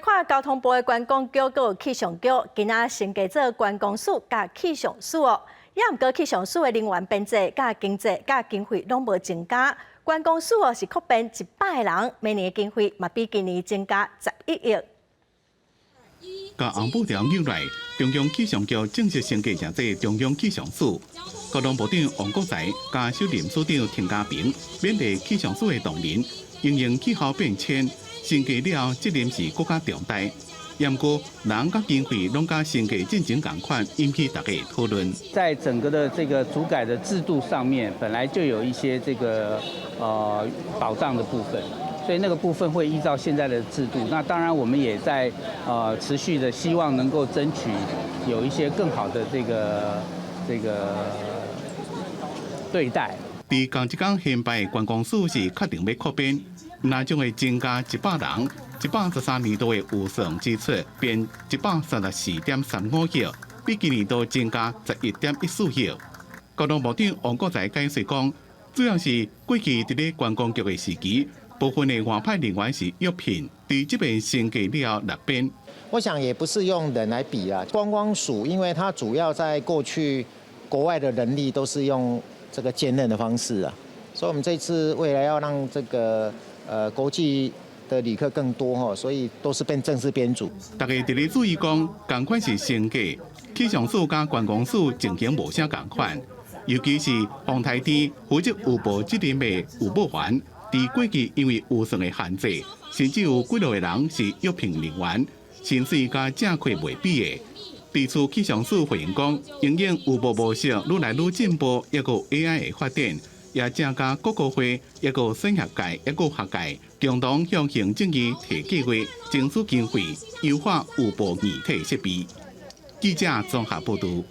看交通部的觀光局佮氣象局，今仔升格做觀光署佮氣象署哦。也毋過氣象署的人員編制、佮經濟、佮經費攏無增加，觀光署哦是擴編100個人，明年的經費嘛比今年增加11億。共紅布條扭來，中央氣象局正式升格成做中央氣象署。交通部長王國材佮首任署長陳家平勉勵氣象署的同仁，因應氣候變遷，升格了後責任是閣較重大。毋過人佮經費攏佮升格進前仝款，引起大家討論。在整個的這個組改的制度上面，本來就有一些這個保障的部分，所以那個部分會依照現在的制度。那當然，我們也在持續的希望能夠爭取有一些更好的這個對待。佇仝一工編排觀光署是確定欲擴編，若將會增加100人。113年度的預算支出變134.35億，比今年度增加11.14億。交通部長王國材解釋講，主要是過去佇咧觀光局的時期，部分的外派人員是約聘，佇這邊升格了後列編。我想也不是用人來比啊，觀光署因為它主要在過去國外的人力都是用這個兼任的方式啊，所以我們這次為了要讓這個國際的旅客更多吼，所以都是變正式編組。大家佇咧注意講，仝款是升格，氣象署佮觀光署情形無啥仝款，尤其是風台天負責預報責任的預報員，佇過去因為預算的限制，甚至有幾落個人是約聘人員，薪水佮正規袂比的。對此氣象署回應講，因應預報模式愈來愈進步，抑閣 AI 的發展，也正佮國合會、抑閣產業界、抑閣學界共同向行政院提計劃，爭取經費，優化預報硬體設備。記者綜合報導。